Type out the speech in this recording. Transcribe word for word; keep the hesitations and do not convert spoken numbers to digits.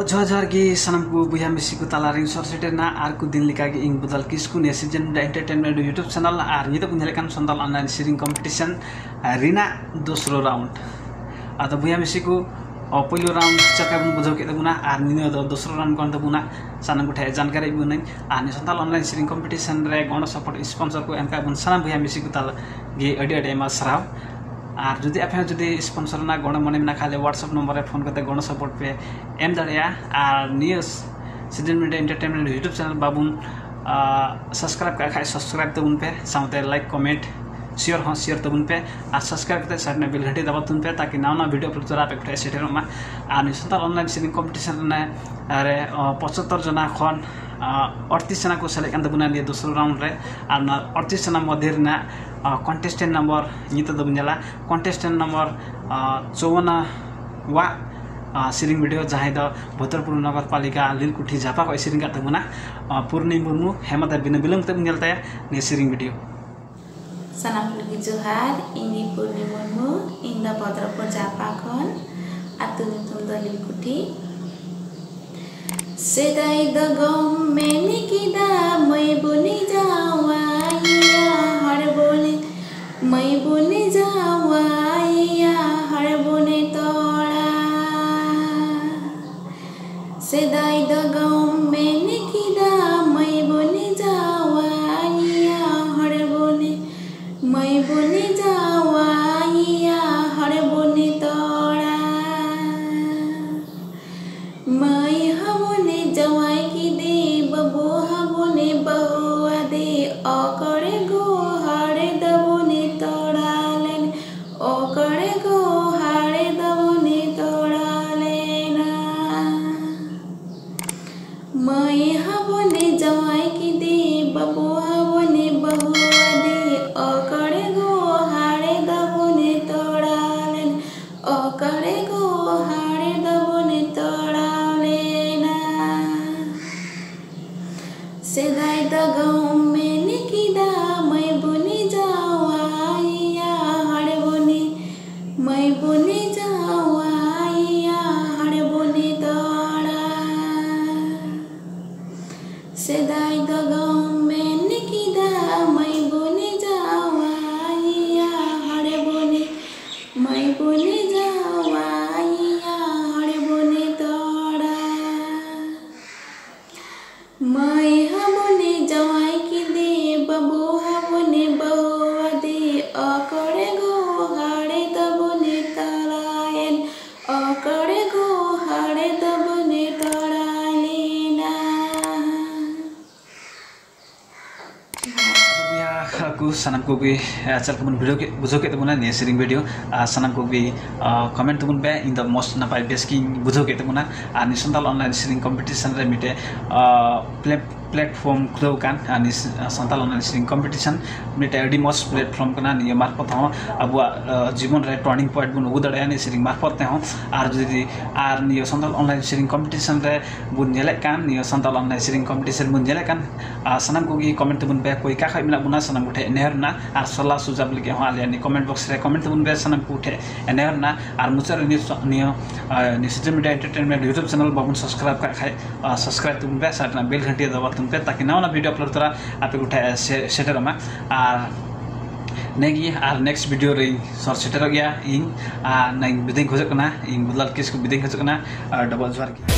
ᱡᱚᱦᱟᱨ ᱡᱚᱦᱟᱨ ᱜᱮ ᱥᱟᱱᱟᱢ ᱠᱚ ᱵᱚᱭᱦᱟ ᱢᱤᱥᱤ ᱠᱚ ᱛᱟᱞᱟᱨᱤᱧ ᱥᱚᱨ ᱥᱮᱴᱮᱨ ᱮᱱᱟ᱾ ᱟᱨ ᱠᱚ ᱫᱤᱱ ᱞᱮᱠᱟᱜᱮ ᱤᱧ ᱵᱚᱫᱟᱞ ᱠᱤᱥᱠᱩ ᱱᱤᱭᱟᱹ ᱥᱤᱡᱮᱱ ᱢᱤᱰᱤᱭᱟ ᱮᱱᱴᱟᱨᱴᱮᱱᱢᱮᱱᱴ ᱤᱭᱩᱴᱩᱵᱽ ᱪᱮᱱᱮᱞ ᱟᱨ ᱱᱤᱛᱚᱜ ᱵᱚᱱ ᱧᱮᱞᱮᱫ ᱠᱟᱱ ᱥᱟᱱᱛᱟᱲ ᱚᱱᱞᱟᱭᱤᱱ ᱥᱮᱨᱮᱧ ᱠᱚᱢᱯᱤᱴᱤᱥᱚᱱ ᱨᱮᱱᱟᱜ ᱫᱚᱥᱨᱚ ᱨᱟᱣᱩᱱᱰ᱾ ᱟᱫᱚ ᱵᱚᱭᱦᱟ ᱢᱤᱥᱤ ᱠᱚ, ᱚ, ᱯᱳᱭᱞᱳ ᱨᱟᱣᱩᱱᱰ ᱪᱮᱫ ᱞᱮᱠᱟ ᱵᱚᱱ ᱵᱩᱡᱷᱟᱹᱣ ᱠᱮᱫ ᱛᱟᱵᱚᱱᱟ ᱟᱨ ᱱᱤᱭᱟᱹ ᱫᱚ ᱫᱚᱥᱨᱚ ᱨᱟᱣᱩᱱᱰ ᱠᱟᱱ ᱛᱟᱵᱚᱱᱟ, ᱥᱟᱱᱟᱢ ᱠᱚᱴᱷᱮᱱ ᱡᱟᱱᱠᱟᱨᱤ ᱵᱚᱱᱟᱹᱧ᱾ ᱟᱨ ᱱᱤᱭᱟᱹ ᱥᱟᱱᱛᱟᱲ ᱚᱱᱞᱟᱭᱤᱱ ᱥᱮᱨᱮᱧ ᱠᱚᱢᱯᱤᱴᱤᱥᱚᱱ ᱨᱮ ᱜᱚᱲᱚ ᱥᱟᱯᱳᱨᱴ ᱥᱯᱚᱱᱥᱚᱨ ᱠᱚ ᱮᱢ ᱠᱟᱜ ᱵᱚᱱ ᱥᱟᱱᱟᱢ ᱵᱚᱭᱦᱟ ᱢᱤᱥᱤ ᱠᱚ ᱛᱟᱞᱟ ᱜᱮ ᱟᱹᱰᱤ ᱟᱹᱰᱤ ᱟᱭᱢᱟ ᱥᱟᱨᱦᱟᱣ᱾ ᱟᱨ ᱡᱩᱫᱤ ᱟᱯᱮ ᱦᱚᱸ ᱡᱩᱫᱤ ᱥᱯᱚᱱᱥᱚᱨ ᱨᱮᱱᱟᱜ ᱜᱚᱲᱚ ᱢᱚᱱᱮ ᱢᱮᱱᱟᱜ ᱠᱷᱟᱡ, ᱞᱮ WhatsApp ᱱᱚᱢᱵᱚᱨ ᱨᱮ ᱯᱷᱳᱱ ᱠᱟᱛᱮ ᱜᱚᱲᱚ ᱥᱟᱯᱳᱨᱴ ᱯᱮ ᱮᱢ ᱫᱟᱲᱮᱭᱟᱜᱼᱟ᱾ ᱟᱨ ᱱᱤᱭᱟᱹ ᱥᱤᱡᱮᱱ ᱢᱤᱰᱤᱭᱟ ᱮᱱᱴᱟᱨᱴᱮᱱᱢᱮᱱᱴ ᱤᱭᱩᱴᱩᱵᱽ ᱪᱮᱱᱮᱞ ᱵᱟᱵᱚᱱ, ᱟ, ᱥᱟᱵᱥᱠᱨᱟᱭᱤᱵ ᱠᱟᱜ ᱠᱷᱟᱡ, ᱥᱟᱵᱥᱠᱨᱟᱭᱤᱵ ᱛᱟᱵᱚᱱ ᱯᱮ, ᱥᱟᱶᱛᱮ ᱞᱟᱭᱤᱠ, ᱠᱚᱢᱮᱱᱴ, ᱥᱮᱭᱟᱨ ᱦᱚᱸ ᱥᱮᱭᱟᱨ ᱛᱟᱵᱚᱱ ᱯᱮ᱾ ᱟᱨ ᱥᱟᱵᱥᱠᱨᱟᱭᱤᱵ ᱠᱟᱛᱮ ᱥᱟᱭᱤᱰ ᱨᱮᱱᱟᱜ ᱵᱮᱞ ᱜᱷᱟᱹᱴᱤ ᱫᱟᱵᱟᱣ ᱛᱟᱵᱚᱱ ᱯᱮ, ᱛᱟᱠᱤ ᱱᱟᱣᱟ ᱱᱟᱣᱟ ᱵᱷᱤᱰᱤᱭᱳ ᱟᱯᱞᱳᱰ ᱛᱚᱨᱟ ᱟᱯᱮ ᱠᱚᱴᱷᱮᱱ ᱥᱮᱴᱮᱨᱚᱜ ᱢᱟ᱾ ᱟᱨ ᱱᱤᱭᱟᱹ ᱥᱟᱱᱛᱟᱲ ᱚᱱᱞᱟᱭᱤᱱ ᱥᱮᱨᱮᱧ ᱠᱚᱢᱯᱤᱴᱤᱥᱚᱱ ᱨᱮ, ᱨᱮ, ᱚ, ᱯᱚᱸᱪᱟᱛᱛᱳᱨ ᱡᱚᱱᱟ ᱠᱷᱚᱱ, ᱟ, ᱟᱴᱛᱨᱤᱥ ᱡᱚᱱᱟ ᱠᱚ ᱥᱮᱞᱮᱫ ᱠᱟᱱ ᱛᱟᱵᱚᱱᱟ ᱱᱤᱭᱟᱹ ᱫᱚᱥᱨᱟ ᱨᱟᱣᱩᱱᱰ ᱨᱮ᱾ ᱟᱨ ᱚᱱᱟ ᱟᱴᱛᱨᱤᱥ ᱡᱚᱱᱟ ᱢᱚᱫᱽᱫᱷᱮ ᱨᱮᱱᱟᱜ, ᱟ, ᱠᱚᱱᱴᱮᱥᱴᱮᱱᱴ ᱱᱟᱢᱵᱟᱨ ᱱᱤᱛᱚᱜ ᱫᱚᱵᱚᱱ ᱧᱮᱞᱟ᱾ ᱠᱚᱱᱴᱮᱥᱴᱮᱱᱴ ᱱᱟᱢᱵᱟᱨ, ᱟ, ᱪᱩᱣᱟᱱᱱᱚ ᱣᱟᱜ, ᱟ, ᱥᱮᱨᱮᱧ ᱵᱷᱤᱰᱤᱭᱳ, ᱡᱟᱦᱟᱸᱭ ᱫᱚ ᱵᱷᱚᱫᱨᱚᱯᱩᱨ ᱱᱚᱜᱚᱨ ᱯᱟᱞᱤᱠᱟ ᱞᱤᱞᱠᱩᱴᱷᱤ ᱡᱟᱯᱟ ᱠᱷᱚᱱ ᱥᱮᱨᱮᱧ ᱠᱟᱜ ᱛᱟᱵᱚᱱᱟ, ᱟ, ᱯᱩᱨᱱᱤ ᱢᱩᱨᱢᱩ᱾ ᱦᱮᱸ, ᱢᱟ ᱛᱚᱵᱮ ᱵᱤᱱᱟᱹ ᱵᱤᱞᱚᱢ ᱠᱟᱛᱮ ᱵᱚᱱ ᱧᱮᱞ ᱛᱟᱭᱟ ᱱᱤᱭᱟᱹ ᱥᱮᱨᱮᱧ ᱵᱷᱤᱰᱤᱭᱳ᱾ ᱥᱟᱱᱟᱢ ᱠᱚᱜᱮ ᱡᱚᱦᱟᱨ, ᱤᱧ ᱜᱮ ᱯᱩᱨᱱᱤ ᱢᱩᱨᱢᱩ, ᱤᱧ ᱫᱚ ᱵᱷᱚᱫᱨᱚᱯᱩᱨ ᱡᱟᱯᱟ ᱠᱷᱚᱱ, ᱟᱹᱛᱩ ᱧᱩᱛᱩᱢ ᱫᱚ ᱞᱤᱞᱠᱩᱴᱷᱤ᱾ ᱥᱮᱫᱟᱭ ᱫᱚ ᱜᱚᱢ ᱢᱮᱱ ᱠᱮᱫᱟ, ᱢᱟᱹᱭ ᱵᱚᱱᱮ ᱡᱟᱶᱟᱭᱮᱭᱟ, ᱦᱚᱲ ᱵᱚᱱᱮ, ᱢᱟᱹᱭ ᱵᱚᱱᱮ ᱡᱟᱶᱟᱭᱮᱭᱟ, ᱦᱚᱲ ᱵᱚᱱᱮ ᱛᱚᱲᱟ᱾ ᱥᱮᱫᱟᱭ ᱫᱚ ᱜᱚᱢ ᱢᱮᱱ ᱠᱮᱫᱟ, ᱢᱟᱹᱭ ᱵᱚᱱᱮ ᱡᱟᱶᱟᱭᱮᱭᱟ, ᱦᱚᱲ ᱵᱚᱱᱮ, ᱢᱟᱹᱭ ᱵᱚᱱᱮ ᱡᱟᱶᱟᱭᱮᱭᱟ, ᱦᱚᱲ ᱵᱚᱱᱮ ᱛᱚᱲᱟ᱾ ᱢᱟᱹᱭ ᱦᱚᱸᱵᱚᱱᱮ ᱡᱟᱶᱟᱭ ᱠᱮᱫᱮ, ᱵᱟᱹᱵᱩ ᱦᱚᱸᱵᱚᱱᱮ ᱵᱟᱹᱦᱩ ᱟᱫᱮ, ᱚᱠᱚᱲᱮ ᱜᱚ ᱦᱟᱲᱮ ᱫᱚᱵᱚᱱᱮ ᱛᱚᱲᱟ ᱞᱮᱱ, ᱚᱠᱚᱲᱮ ᱜᱚ ᱦᱟᱲᱮ ᱫᱚᱵᱚᱱᱮ ᱛᱚᱲᱟ ᱞᱮᱱᱟ᱾ ᱢᱟᱹᱭ ᱦᱚᱸᱵᱚᱱᱮ ᱡᱟᱶᱟᱭ ᱠᱮᱫᱮ, ᱵᱟᱹᱵᱩ ᱦᱚᱸᱵᱚᱱᱮ ᱵᱟᱹᱦᱩ ᱟᱫᱮ, ᱚᱠᱚᱲᱮ ᱜᱚ ᱦᱟᱲᱮ ᱫᱚᱵᱚᱱᱮ ᱛᱚᱲᱟ ᱞᱮᱱ, ᱚᱠᱚᱲᱮ ᱜᱚ ᱦᱟᱲᱮ ᱫᱚᱵᱚᱱᱮ ᱛᱚᱲᱟ ᱞᱮᱱᱟ᱾ ᱥᱮᱫᱟᱭ ᱫᱚ ᱜᱚᱢ ᱢᱮᱱ ᱠᱮᱫᱟ, ᱢᱟᱹᱭ ᱵᱚᱱᱮ ᱡᱟᱶᱟᱭᱮᱭᱟ, ᱦᱟᱲᱮ ᱵᱚᱱᱮ, ᱢᱟᱹᱭ ᱵᱚᱱᱮ ᱡᱟᱶᱟᱭᱮᱭᱟ, ᱦᱟᱲᱮ ᱵᱚᱱᱮ ᱛᱚᱲᱟ᱾ ᱥᱮᱫᱟᱭ ᱫᱚ ᱜᱚᱢ ᱢᱮᱱ ᱠᱮᱫᱟ, ᱢᱟᱹᱭ ᱵᱚᱱᱮ ᱡᱟᱶᱟᱭᱮᱭᱟ ᱦᱚᱲ ᱵᱚᱱᱮ, ᱢᱟᱹᱭ ᱵᱚᱱᱮ ᱡᱟᱶᱟᱭᱮᱭᱟ ᱦᱚᱲ ᱵᱚᱱᱮ ᱛᱚᱲᱟ᱾ ᱢᱟᱹᱭ ᱦᱚᱸ ᱵᱚᱱᱮ ᱡᱟᱶᱟᱭ ᱠᱮᱫᱮ, ᱵᱟᱹᱵᱩ ᱦᱚᱸ ᱵᱚᱱᱮ ᱵᱟᱹᱦᱩ ᱟᱫᱮ, ᱚᱠᱚᱲᱮ ᱜᱚ ᱦᱚᱲ ᱫᱚ ᱵᱚᱱᱮ ᱛᱚᱲᱟᱭᱮᱱ, ᱚᱠᱚᱲᱮ ᱜᱚ ᱦᱚᱲ ᱫᱚ ᱵᱚᱱᱮ ᱛᱚᱲᱟ ᱞᱮᱱᱟ᱾ ᱵᱚᱭᱦᱟ ᱠᱚ ᱥᱟᱱᱟᱢ ᱠᱚᱜᱮ, ᱟᱨ ᱪᱮᱫ ᱞᱮᱠᱟ ᱵᱚᱱ ᱵᱷᱤᱰᱤᱭᱳ ᱠᱮᱫ, ᱵᱩᱡᱷᱟᱹᱣ ᱠᱮᱫ ᱛᱟᱵᱚᱱᱟ ᱱᱤᱭᱟᱹ ᱥᱮᱨᱮᱧ ᱵᱷᱤᱰᱤᱭᱳ, ᱟᱨ ᱥᱟᱱᱟᱢ ᱠᱚᱜᱮ, ᱟᱨ, ᱠᱚᱢᱮᱱᱴ ᱛᱟᱵᱚᱱ ᱯᱮ᱾ ᱤᱧ ᱫᱚ ᱢᱚᱡᱽ ᱱᱟᱯᱟᱭ ᱵᱮᱥ ᱜᱤᱧ ᱵᱩᱡᱷᱟᱹᱣ ᱠᱮᱫ ᱛᱟᱵᱚᱱᱟ᱾ ᱟᱨ ᱱᱤᱭᱟᱹ ᱥᱟᱱᱛᱟᱲ ᱚᱱᱞᱟᱭᱤᱱ ᱥᱮᱨᱮᱧ ᱠᱚᱢᱯᱤᱴᱤᱥᱚᱱ ᱨᱮ ᱢᱤᱫᱴᱮᱡ, ᱟᱨ, ᱯᱞᱮ-, ᱯᱞᱮᱴᱯᱷᱚᱨᱢ ᱠᱷᱩᱞᱟᱹᱣ ᱠᱟᱱ, ᱟᱨ ᱱᱤᱭᱟᱹ ᱥᱟᱱᱛᱟᱲ ᱚᱱᱞᱟᱭᱤᱱ ᱥᱮᱨᱮᱧ ᱠᱚᱢᱯᱤᱴᱤᱥᱚᱱ ᱢᱤᱫᱴᱮᱡ ᱟᱹᱰᱤ ᱢᱚᱡᱽ ᱯᱞᱮᱴᱯᱷᱚᱨᱢ ᱠᱟᱱᱟ᱾ ᱱᱤᱭᱟᱹ ᱢᱟᱨᱯᱷᱚᱛ ᱦᱚᱸ ᱟᱵᱚᱣᱟᱜ, ᱟᱨ, ᱡᱤᱵᱚᱱ ᱨᱮ ᱴᱟᱨᱱᱤᱝ ᱯᱚᱭᱮᱱᱴ ᱵᱚᱱ ᱟᱹᱜᱩ ᱫᱟᱲᱮᱭᱟᱜᱼᱟ ᱱᱤᱭᱟᱹ ᱥᱮᱨᱮᱧ ᱢᱟᱨᱯᱷᱚᱛ ᱛᱮᱦᱚᱸ᱾ ᱟᱨ ᱡᱩᱫᱤ, ᱟᱨ ᱱᱤᱭᱟᱹ ᱥᱟᱱᱛᱟᱲ ᱚᱱᱞᱟᱭᱤᱱ ᱥᱮᱨᱮᱧ ᱠᱚᱢᱯᱤᱴᱤᱥᱚᱱ ᱨᱮ ᱵᱚᱱ ᱧᱮᱞᱮᱫ ᱠᱟᱱ, ᱱᱤᱭᱟᱹ ᱥᱟᱱᱛᱟᱲ ᱚᱱᱞᱟᱭᱤᱱ ᱥᱮᱨᱮᱧ ᱠᱚᱢᱯᱤᱴᱤᱥᱚᱱ ᱵᱚᱱ ᱧᱮᱞᱮᱫ ᱠᱟᱱ, ᱟᱨ ᱥᱟᱱᱟᱢ ᱠᱚᱜᱮ ᱠᱚᱢᱮᱱᱴ ᱛᱟᱵᱚᱱ ᱯᱮ, ᱚᱠᱚᱭ ᱚᱠᱟ ᱠᱷᱚᱡ ᱢᱮᱱᱟᱜ ᱵᱚᱱᱟ, ᱥᱟᱱᱟᱢ ᱠᱚᱴᱷᱮᱱ ᱱᱮᱦᱚᱨ ᱨᱮᱱᱟᱜ, ᱟᱨ ᱥᱟᱞᱟ ᱥᱩᱡᱟᱵ ᱞᱟᱹᱜᱤᱫ ᱦᱚᱸ ᱟᱞᱮᱭᱟᱜ ᱱᱤᱭᱟᱹ ᱠᱚᱢᱮᱱᱴ ᱵᱚᱠᱥ ᱨᱮ ᱠᱚᱢᱮᱱᱴ ᱛᱟᱵᱚᱱ ᱯᱮ, ᱥᱟᱱᱟᱢ ᱠᱚᱴᱷᱮᱱ ᱱᱮᱦᱚᱨ ᱨᱮᱱᱟᱜ᱾ ᱟᱨ ᱢᱩᱪᱟᱹᱫ ᱨᱮ ᱱᱤᱭᱟᱹ ᱥᱚ-, ᱱᱤᱭᱟᱹ, ᱟᱨ ᱱᱤᱭᱟᱹ social media entertainment YouTube channel ᱵᱟᱵᱚᱱ ᱥᱟᱵᱥᱠᱨᱟᱭᱤᱵ ᱠᱟᱜ ᱠᱷᱟᱡ, ᱟᱨ ᱥᱟᱵᱥᱠᱨᱟᱭᱤᱵ ᱛᱟᱵᱚᱱ ᱯᱮ, ᱥᱟᱭᱤᱰ ᱨᱮᱱᱟᱜ ᱵᱮᱞ ᱜᱷᱟᱱᱴᱤ ᱫᱟᱵᱟᱣ ᱛᱟᱵᱚᱱ ᱯᱮ, ᱛᱟᱠᱤ ᱱᱟᱣᱟ ᱱᱟᱣᱟ ᱵᱷᱤᱰᱤᱭᱳ ᱟᱯᱞᱳᱰ ᱛᱚᱨᱟ ᱟᱯᱮ ᱠᱚᱴᱷᱮᱱ ᱥᱮ-, ᱥᱮᱴᱮᱨᱚᱜ ᱢᱟ᱾ ᱟᱨ ᱱᱤᱭᱟᱹ ᱜᱮ, ᱟᱨ ᱱᱮᱠᱥᱴ ᱵᱷᱤᱰᱤᱭᱳ ᱨᱮᱧ ᱥᱚᱨ ᱥᱮᱴᱮᱨᱚᱜ ᱜᱮᱭᱟ ᱤᱧ, ᱟᱨ ᱱᱤᱭᱟᱹ ᱵᱤᱫᱟᱹᱧ ᱠᱷᱚᱡᱚᱜ ᱠᱟᱱᱟ, ᱤᱧ ᱵᱩᱫᱷᱞᱟᱞ ᱠᱤᱥᱠᱩ ᱵᱤᱫᱟᱹᱧ ᱠᱷᱚᱡᱚᱜ ᱠᱟᱱᱟ, ᱟᱨ ᱰᱚᱵᱚᱞ ᱡᱚᱦᱟᱨ ᱜᱮ᱾